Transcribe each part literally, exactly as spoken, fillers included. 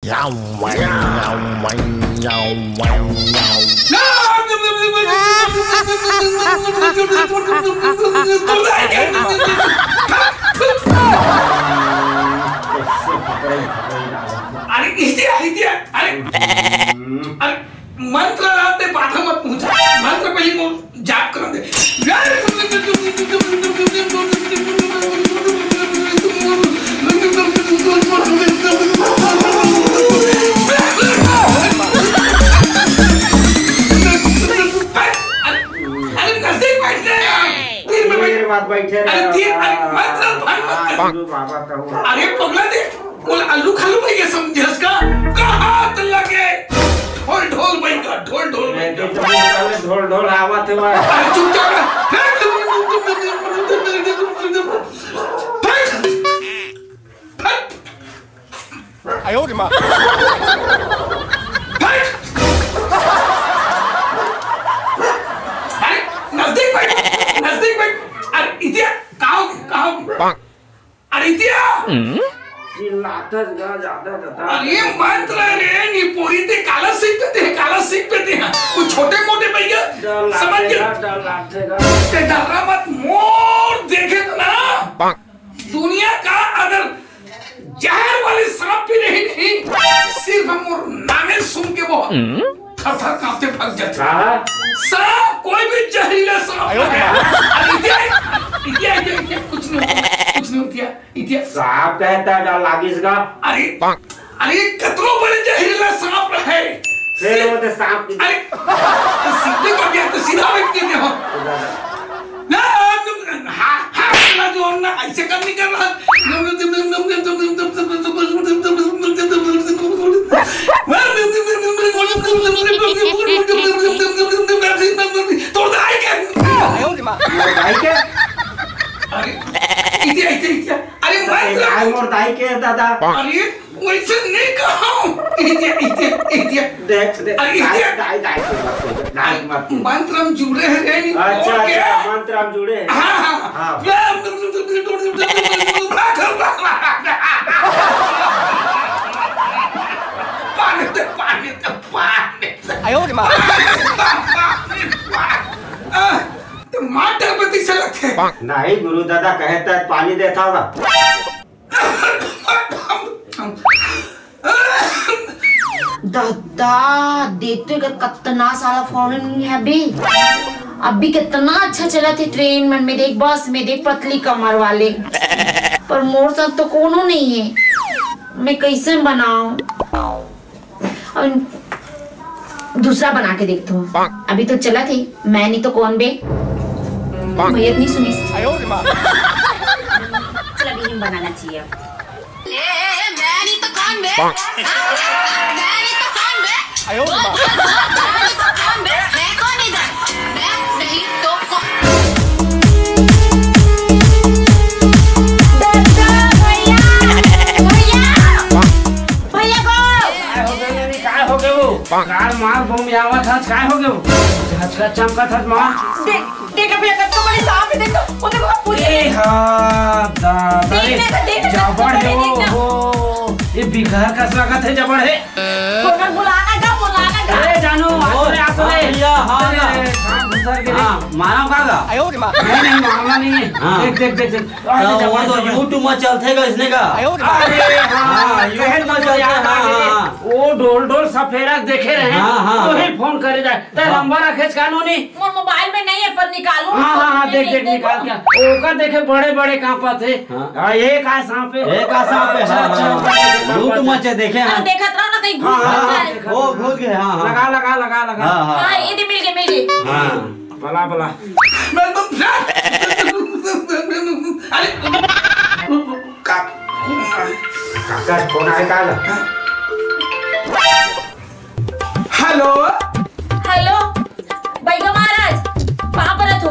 अरे, इतिया, इतिया, अरे, अरे, मंत्र रहते बाधा मत पहुंचा, मंत्र पहले वो जाप कर दे। अरे, अरे, नजदीक बैठ रहे हैं। तीर में बैठ। तीर मत बैठे अरे, रहे। तीर, अरे, मंत्र भंग मत कर। हाँ, गुरु बाबा कहूँ। अरे, पगला दे। बोले, "अल्लू खल्लू भैया समझस का?" कहाँ त लगे? ढोल ढोल भैया, ढोल ढोल भैया। ढोल ढोल आवत है। अरे, चुपचाप रह। हट। हट। हट। अरे, नजदीक बैठ, नजदीक बैठ। अरे, इतिया, कहाँ होगी, कहाँ होगी? अरे, इतिया। चिल्लाथस गा ज्यादा दादा। अरे, मंत्र रे, नी पूरी ते काला सीख पे ते, काला सीख पे ते, हाँ। वो छोटे मोटे भैया, डर समझ लागथे गए? गा, डर लागथे गा। ते डरा मत, मोर देखे तो ना। दुनिया का अगर जहर वाली सांप भी नहीं, नहीं, सिर्फ मोर नामे सुन के वो थर थर कांपते भाग जाते। हाँ। सांप, कोई भी जहरीला सांप है। अरे इतिया, इतिया, इतिया, इतिया, कुछ नहीं होता, कुछ नहीं होता, इतिया। सांप कहता जा लागिस गा। अरे, अरे, कतरो बड़े जहरीला सांप रहे। फिर वो तो सांप की अरे, तो सीधे कर दिया, तो सीधा बैठ के देखो। ना, हाँ, हाँ, ना जो ना, ऐसे कर नहीं कर रहा। तोर दाई के? मोर दाई के? इतिया, इतिया, इतिया। अरे, मत ए, आज मोर दाई के दादा। अरे, वैसे नहीं कहा हूँ। इतिया, इतिया, इतिया। देख, देख, अरे, दाई, इतिया। दाई, दाई के मत कह, दाई मत कह। मंत्र हम जुड़े हैं, रे, नहीं, अच्छा, और क्या? अच्छा, मंत्र हम जुड़े हैं। हाँ, हाँ। हाँ। पानी दे, पानी दे, पानी दे। आयो रे माँ। पानी दे, पानी दे। आ, तो मार डरपति से लगते। नहीं, गुरु दादा कहे त पानी देता होगा। दादा, देख तो एकर कतना सारा foreign है बे। अभी कितना अच्छा चलत हे train मन में, देख bus में, देख पतली कमर वाले। पर मोर साथ तो कोनो नहीं है, मैं कैसे बनाऊं? अब दूसरा बना के देखता हूँ। अभी तो चलत हे, मैं नहीं तो कौन बे? भैया नहीं सुनिस। चल, अभी हम बनाना चाहिए। ए, मैं नहीं तो कौन बे? हाँ? मैं नहीं तो कौन बे? बोल, बोल, बोल, मैं नहीं तो कौन बे? मैं कौन इधर? मैं नहीं तो कौन? दादा, भैया, भैया, भैया को। काय हो गए रे, काय हो गए वो? कार मार बम आवत हस, काय हो गए वो? झचका चमकत हस मार। देख, देख भैया, कत्तो बड़ी सांप है, देख तो, वो देखो, पूरी ए हाँ, दादा रे, देख ना, देख ना, जबड़ है वो, देख ना। हो, ये बिगहा कस लागत है, जबड़ है। ओकर बुलाना का, बुलाना का। अरे जानू, आसो रे, आसो हाँ रे। भैया, हाँ अरे, ना। सांप घुसर के हाँ, मारा का गा? आयो रे माँ। नहीं, नहीं, मारना नहीं है। हाँ। देख, देख, देख, देख। तो अरे, वो जबड़, तो जबड़। YouTube में चलथे गा इसने का। आयो रे माँ। अरे, हाँ, हाँ, YouTube में चलथे, याद आ हाँ, गई। हाँ। वो ढोल ढोल सफेरा देखे रहे। हाँ, हाँ। वही फोन करे जाए। ते हाँ। नंबर रखेस कानूनी? मोर मोबाइल में नहीं है, पर निकालू। हाँ, हाँ, हाँ, देख, देख, निकाल के। ओकर देखे बड़े-बड़े कांपत हे। हाँ। हाँ, एक आ सांप है। एक आ सांप है, अच्छा, हाँ, अच्छा, हाँ। अच्छा, लूट अच्छा। मचे देखे हाँ, हैं। देखत रहो ना, कहीं घुस हाँ, ना हाँ, जाए। हाँ। वो घुस गए, हाँ, हाँ। लगा, लगा, लगा, लगा। हाँ, हाँ। हाँ, ये दे, मिल गए, मिल गए। हाँ। बला, बला। मैं तो अरे, का, काका, फोन आए का ला? हेलो। हेलो, बैगा महाराज, पाँव परत हो।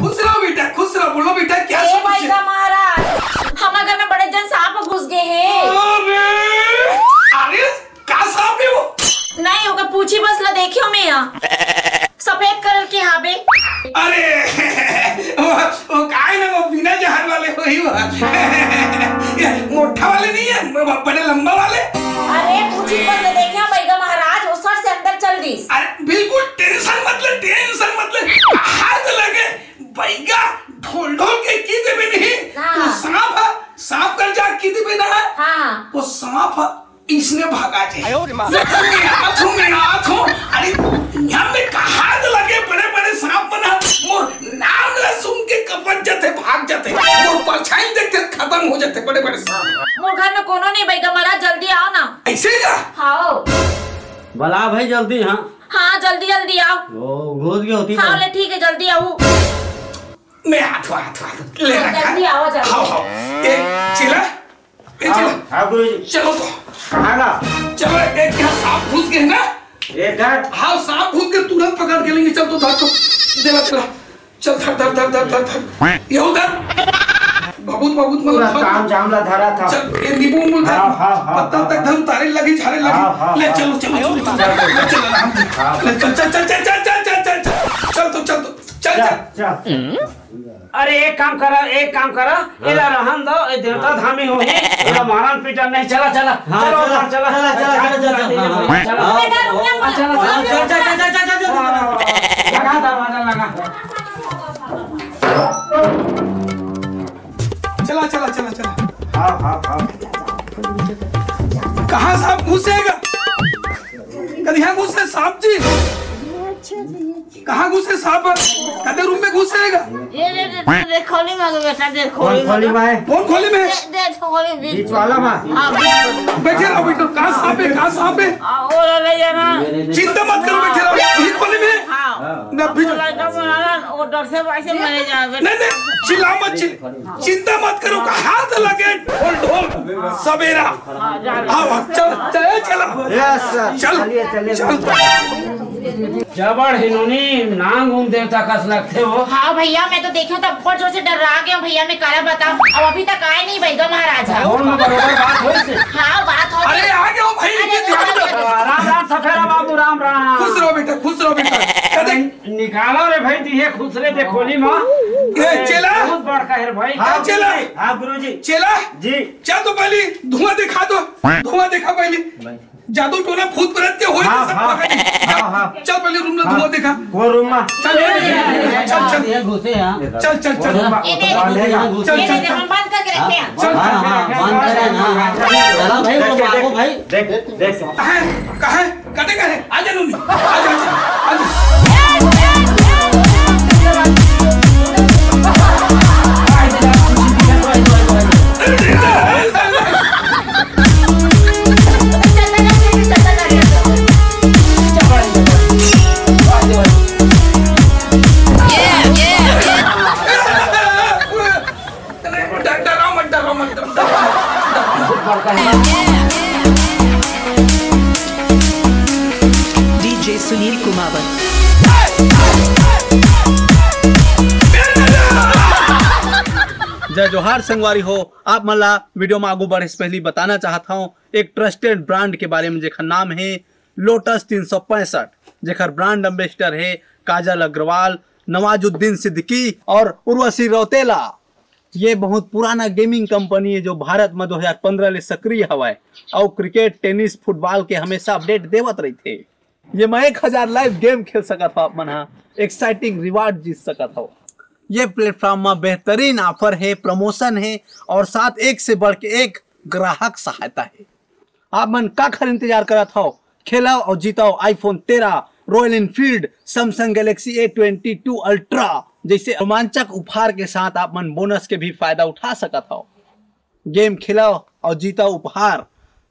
खुश रहो बेटा, खुश रहो। बोलो बेटा, क्या ए समस्या? बैगा महाराज, हमर घर में बड़े जन सांप घुस गए हैं। अरे, अरे, का सांप है वो? नहीं, ओकर पूछी बस ला देखे हो मैं यहाँ। सफेद कलर के हाबे। अरे, वो, वो का है ना, वो बिना जहाज वाले वही वो। ये मोटा वाले नहीं है, वो बड़े लंबा वाले। अरे, टेंशन मत ले, टेंशन मत ले। हाथ लगे, बैगा ढोल ढोल के की देबे नहीं। हाँ। तू सांप है, सांप कर जा की देबे ना। हाँ। वो सांप है, इसने भगा दे। आयो रे माँ। मैं आत हूँ, मैं आत हूँ। अरे, यहाँ में कहाँ लगे बड़े बड़े सांप बना, मोर नाम ला सुन के कपट जाते, भाग जाते। मोर परछाई देखते खत्म हो जाते बड़े बड़े सांप। मोर घर में कोनो नहीं बैगा महाराज, जल्दी आओ ना। ऐसे ही का? हाँ। बला भाई जल्दी, हाँ। हाँ, जल्दी जल्दी आओ। वो घुस गई होती हाँ, तो। ले ठीक है, जल्दी आओ। मैं हाथ हाथ हाथ ले हाँ, रखा। जल्दी आओ, जल्दी। हाँ, हाँ। ए, चिला, ए, हाँ, चिला। हाँ, गुरु जी। चलो तो। कहाँ का? चलो, एक यहाँ सांप घुस गए ना। एक घर। हाँ, सांप घुस के तुरंत पकड़ के लेंगे। चल तो धर तो। दे ला, दे ला। चल, धर, धर, धर। ये उधर। भभूत, भभूत, मत पूरा धर। काम जाम ला धरा था। चल, ये नींबू उम्बू धर। हाँ, हाँ, हाँ, पत्ता हाँ, तक हाँ। धर, उतारे लगी, झारे लगी। हाँ, हाँ, ले, हाँ। चलो, चलो, चलो। हाँ। ले, चल, आराम से। हाँ। ले, चल, चल, चल। चल तो, चल तो। चल, चल, चल। चल। अरे, एक काम करा, एक काम करा। हाँ। एला रहन दो, ए देवता धामी हो है। एला मारन पीटन नहीं, चला, चला। हाँ, चलो, चला, चला। चला, चला, चला, चला। हाँ। चला। हाँ, चला, चला, चला, चला, चला। लगा दरवाजा, लगा। चला, चला, चला, चला। हाँ, हाँ, हाँ। कहाँ सांप घुसेगा? कहाँ घुसे सांप जी? कहाँ घुसे सांप? कदे रूम में घुसेगा? ये दे, दे, दे, दे, खोली में बेटा, दे, खोली में। खोली में? कौन खोली में? दे, दे, खोली बीच बीच वाला में? हाँ, बीच वाला। बैठे रहो, बैठो। कहाँ सांप है? कहाँ सांप है? आ, वो ले जाना। चिंता मत करो, बैठे रहो। यही खोली में? हाँ। ना, वो बीच लड़का बनाना, वो डर से वैसे मरे जावे। नहीं, नहीं, चिल्ला मत, चिल-, चिंता मत करो, का हाथ लगे, ढोल, ढोल, सवेरा। हाँ, जा रहे। हाँ, हाँ, चल, चल, चला। Yes, sir। चल, चलिए, चलिए। चल। जबड़ हिनोनी नांग उन देवता कस लगथे हो। हाँ भैया, मैं तो देखे हूँ, तब बहुत जोर से डर्रा गया हूँ भैया, मैं काला बताऊँ, अब अभी तक आए नहीं बैगा महाराज। फोन में बरोबर बात होइस हे। हाँ, बात हो अरे, गई। आ गया हूँ भाई, अरे, इनके ध्यान दो। राम राम सफेरा बाबू, राम राम। खुश रहो बेटा, खुश रहो बेटा। कदे निकालो रे भाई, दिए खुसरे दे खोली माँ। ए, चेला। बहुत बड़का है रे भाई। हाँ, चेला। हाँ, गुरुजी। चेला। जी। चल तो पहले धुआं दिखा दो। धुआं दिखा पहले। जादू टोना भूत प्रेत के होए हाँ, तो सब हाँ, पकड़ ले। हाँ, हाँ। चल पहले रूम में हाँ। धुआं दिखा। वो रूम में। चल, चल, चल, चल। ये घुसे हैं। चल, चल, चल। वो रूम में। ये दे, चल, चल, ये दे, चल। हम बंद करके रखते हैं। चल, हाँ, चल। हाँ, बंद करें ना। चला भाई, वो भागो भाई। देख, देख। कहाँ है? कहाँ है? कटे का है? आजा नूनी, आजा, आजा, आजा। अरे, डर-, डराओ मत, डराओ मत, डराओ मत। DJ सुनील कुमावत। जय जोहार संगवारी हो, आप मन ला वीडियो में आगू बढ़े से पहले बताना चाहत हूँ एक ट्रस्टेड ब्रांड के बारे में, जेखर नाम है लोटस तीन सौ पैंसठ, जेखर ब्रांड एम्बेसडर है काजल अग्रवाल, नवाजुद्दीन सिद्दीकी और उर्वशी रौतेला। ये बहुत पुराना गेमिंग कंपनी है, जो भारत में दो हज़ार पंद्रह ले सक्रिय हवय अउ क्रिकेट, टेनिस, फुटबॉल के हमेशा अपडेट देवत रहिथे। ये में एक हजार लाइव गेम खेल सकत हो आप मन हा, एक्साइटिंग रिवार्ड जीत सकत हो। ये प्लेटफॉर्म में बेहतरीन ऑफर है, प्रमोशन है और साथ एक से बढ़ के एक ग्राहक सहायता है। आप मन काखर इंतजार करत हव? खेलव अउ जीतव iPhone तेरह, Royal Enfield, Samsung Galaxy A twenty two Ultra जैसे रोमांचक उपहार के साथ आप मन बोनस के भी फायदा उठा सकत हव। गेम खेलव अउ जीतव उपहार,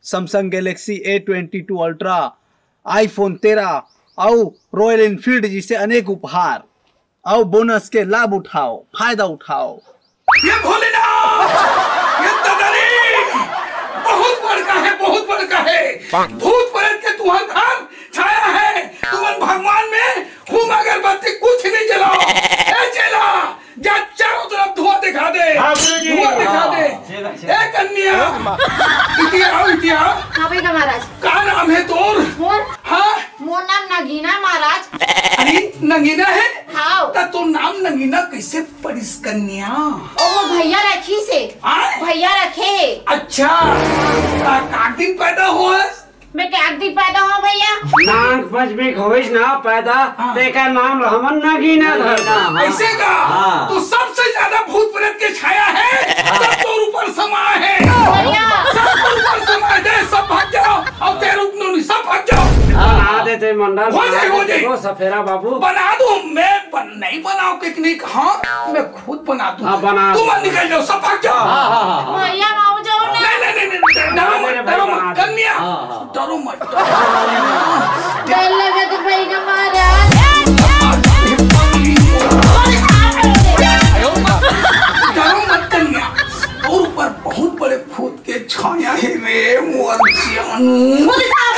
Samsung Galaxy A twenty two Ultra, iPhone तेरह अउ Royal Enfield जैसे अनेक उपहार। आओ, बोनस के लाभ उठाओ, फायदा उठाओ। ये भोलेनाथ, ये ददरी, बहुत बड़का है, बहुत बड़का है। भूत प्रेत के तुहर घर छाया है, तुमन भगवान में खूब अगरबत्ती कुछ नहीं जलाओ। ए चेला, जा चारों तरफ धुआं दिखा दे, हाँ, गुरुजी। धुआं दिखा दे। चेला, चेला। ए कन्या, इति आओ, इति आओ। हाँ भैया महाराज। का नाम है तोर? मोर? हाँ? मोर नाम नगीना महाराज। अरे, नगीना है? हाँ। त तोर नाम नगीना कैसे पड़िस कन्या? ओ, मोर भैया रखिस हे। हाँ? भैया रखे हे। अच्छा, त का दिन पैदा होय? मैं क्या दी पैदा हूँ भैया? नाग पंचमी के होइस ना पैदा, हाँ। तेकर नाम ल हमन नगीना धरथन। ऐसे का? हाँ। तो सबसे ज्यादा भूत प्रेत के छाया है, सब तोर ऊपर समा है। भैया। सब तोर ऊपर समा है, दे, सब भाग जाओ। अब तेरे ऊपर नहीं, सब भाग जाओ। बना देते मंडल, हो जाए, बना हो देते जाए। वो सफेरा बाबू। बना दूं, मैं बन-, नहीं बनाओ पिकनिक, हाँ, मैं खुद बना दूं। हाँ, बना तुम दो। निकल जाओ, सब भाग जाओ। हाँ, हाँ, हाँ, हाँ। भैया, मैं जाऊं ना। नहीं, नहीं, नहीं, नहीं, डरो मत, मेरे भाई, डरो मत, बना दो। कन्या। हाँ, हाँ। डरो मत, डरो मत। डर लगे तो भाई का मारा। डरो मत कन्या, तोर ऊपर बहुत बड़े भूत के छाया है रे मोर जानू। खुद साहब।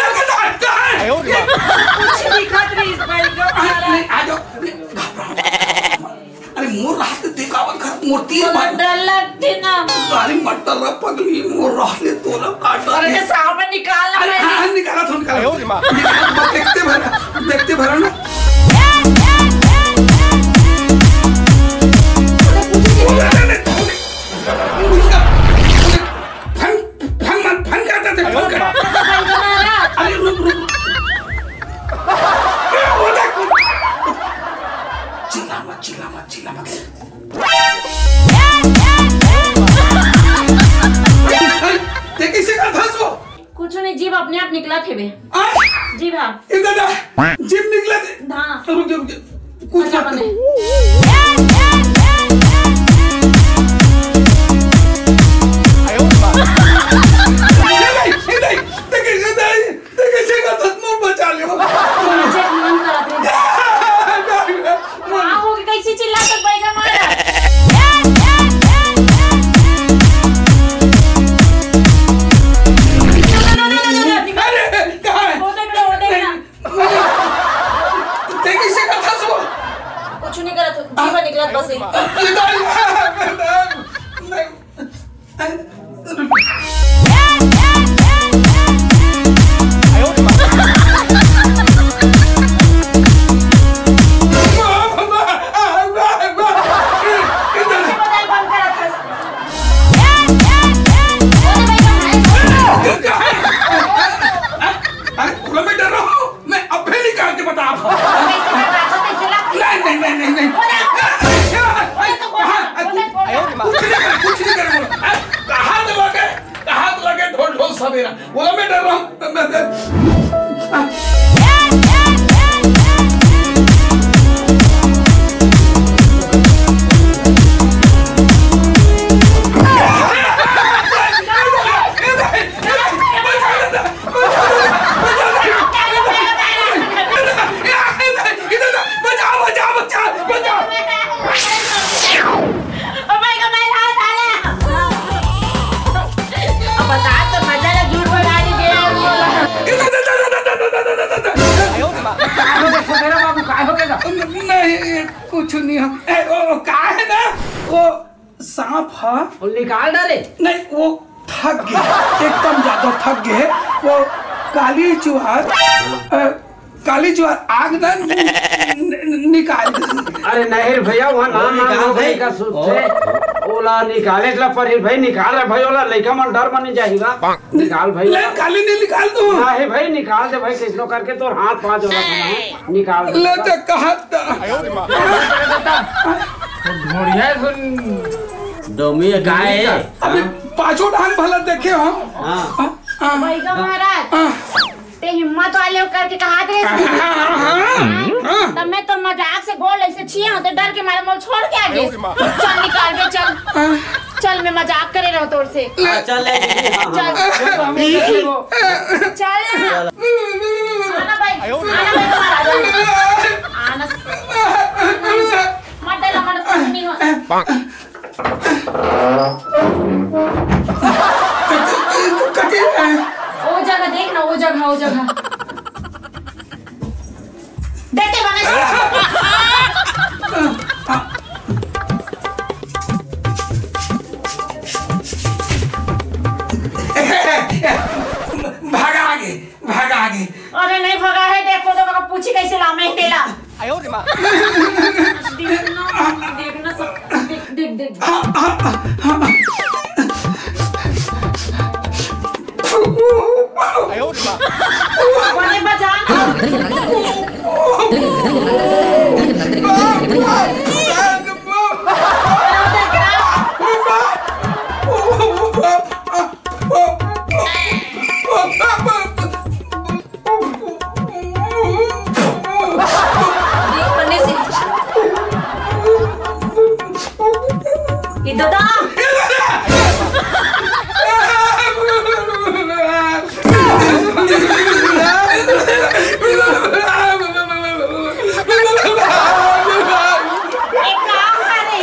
कुछ दिखत नहीं इस भाई का मारा। नहीं, आ जाओ, नहीं, घबराओ। अरे मोर राहत ले देखावत घर मोर तीर मोला मार। डर लगथे ना। अरे मत डर पगली, मोर राहत ले तोला का डर अरे है? साहब निकाल अरे ना। हाँ, हाँ, निकाला तो निकाला। आयो रे माँ। निकाला तो देखते भरा, देखते भरा ना। फन, फन मत, फन करते थे, फन कर। अरे रुक, रुक। चिल्ला मत, चिल्ला मत, चिल्ला मत। अरे, ते कैसे का था वो? कुछ नहीं, जीभ अपने आप निकला थे बे। आ? जीभ, हाँ। इधर आ। जीभ निकला थे। हाँ। रुक जा, रुक जा। कुछ अच्छा, मत बने। ये नहीं, ये नहीं, देखिए, ये नहीं। ते कइसे करथस मोर बचा ले। मुझे मन करत हे। का हो गया? कैसे चिल्लात हे बैगा मारा? अरे, कहाँ है? वो देख लो, वो देख लो। ते कइसे करथस वो? कुछ नहीं करत हो, जीवा निकलत बस ही। अरे, मैं डर रहा हूँ। मैं अबे निकाल के बता। कैसे बता? कैसे लग नहीं, नहीं, नहीं, नहीं, नहीं। बोला। कहाँ? बोला तो बोला। कुछ नहीं करे, कुछ नहीं करे, बोला। कहाँ तो लगे, कहाँ तो लगे ढोल, ढोल सवेरा। बोला, मैं डर रहा हूँ। मैं, मैं, नहीं, कुछ नहीं। हम, ए, वो, वो का है ना, वो सांप हा। वो निकाल डाले। नहीं, वो थक गए, एकदम ज्यादा थक गए। वो काली जुआर, अ, काली जुआर आग ना नि-, नि-, निकाल दे। अरे नहीं रे भैया, वहाँ नाम, नाम निकाल हो गई दे। का सुनते। ओला निकाले ला पर भाई, निकाल रे भाई, ओला लइका मन डर बनी जाही बा। निकाल भाई। ले, काली नहीं निकाल दूँ। नहीं भाई, निकाल दे भाई, किसनो करके तोर हाथ पाँच हो रहा था, निकाल दे। ले तो कहा था। ढोड़िया सुन। डोमी है, का है? अबे पाँचों डांग भला देखे हो? हाँ। हाँ, हाँ। बैगा महाराज, हाँ। ते हिम्मत वाले हो करके कहा थे। हाँ, हाँ, हाँ, हाँ। तब मैं तो मजाक से गोल ऐसे छिए होते, डर के मारे मोल छोड़ के आ गए। चल निकाल बे, चल। हाँ। चल, मैं मजाक करे रहो तोर से। ले। हाँ, चल ले दीदी, हाँ, हाँ। चल। चल। चल ना। आना भाई, आना भाई, तुम्हारा आना। आना। मत डरो, मत, कुछ नहीं हो। कटे, कटे। वो जगह देख ना, वो जगह, वो जगह। देखते बने। भागा आगे, भागा आगे। अरे नहीं भागा है, देखो तो पूछी कैसे लामे तेला। आयो रे माँ। देखना, देखना सब, देख, देख, देख। आयो। बने बजा ना। ये बने से। ये दादा। ये का करे?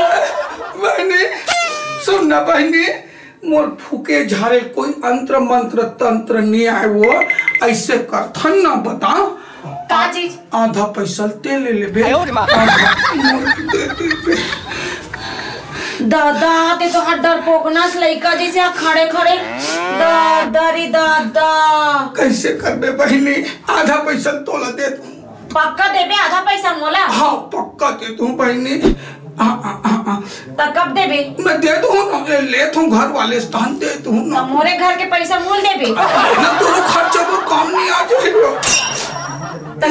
बहिनी, सुन ना बहिनी, मोर फूके झारे कोई अंत्र मंत्र तंत्र नइ आय वो, अइसे करथन ना बता। का चीज? आधा पैसा ल तें ले लेबे। आयो रे माँ। आधा मोर दे देबे। दादा, तें तो हर डरपोकनस लइका जइसे हा खड़े खड़े। दादा रे दादा। कइसे करबे बहिनी? आधा पैसा ल तोला दे दूँ। पक्का देबे आधा पैसा मोला? हाँ, पक्का दे दूँ बहिनी। हाँ, हाँ, हाँ, हाँ। त कब देबे? मैं दे दूँ ना, ले, लेत हूँ घर वाले स्थान दे दूँ ना। त मोरे घर के पैसा मोल देबे? ना, तोरो खर्चा बर काम नइ आ जाही वो। त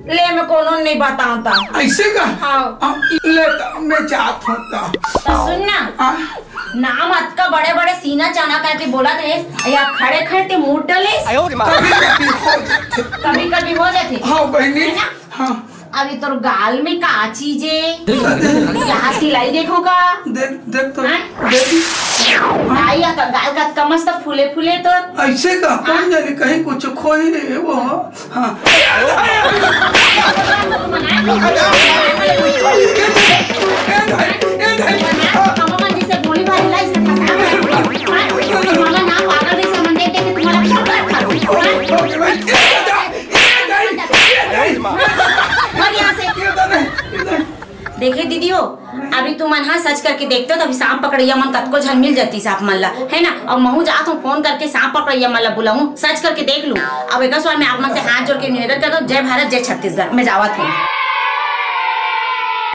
ले, मैं कोनो नइ बतावँव त। अइसे का? हाँ। हाँ, ले त, मैं जात हूँ त। त सुन ना। हाँ। नाम अतका बड़े बड़े सीना चना करके बोलत रेहेस, या खड़े खड़े तें मूत डलेस। आयो रे माँ। कभी कभी हो जाथे। कभी कभी हो जाथे। हाँ बहिनी। है ना? हाँ। अभी तोर गाल में का चीज हे? यहाँ सिलाई देखो का? देख, देख तो, हाँ? देख। आई, या का गाल का कमस त फूले फूले तो। अइसे का? हाँ? कोन जाने कहीं कुछ खोई रहे वो। हाँ। देखे दीदी हो, अभी तुमन ह सच करके देखते हो, त अभी सांप पकड़इया मन कतको झन मिल जातिस आप मन ला, है ना? अउ महूँ जात हूँ, फोन करके सांप पकड़इया मन ला बुलाहूँ, सच करके देख लूँ। अब एक बार मैं आप मन से हाथ जोड़ के निवेदन करत हूँ, जय भारत, जय छत्तीसगढ़, मैं जावत हूँ।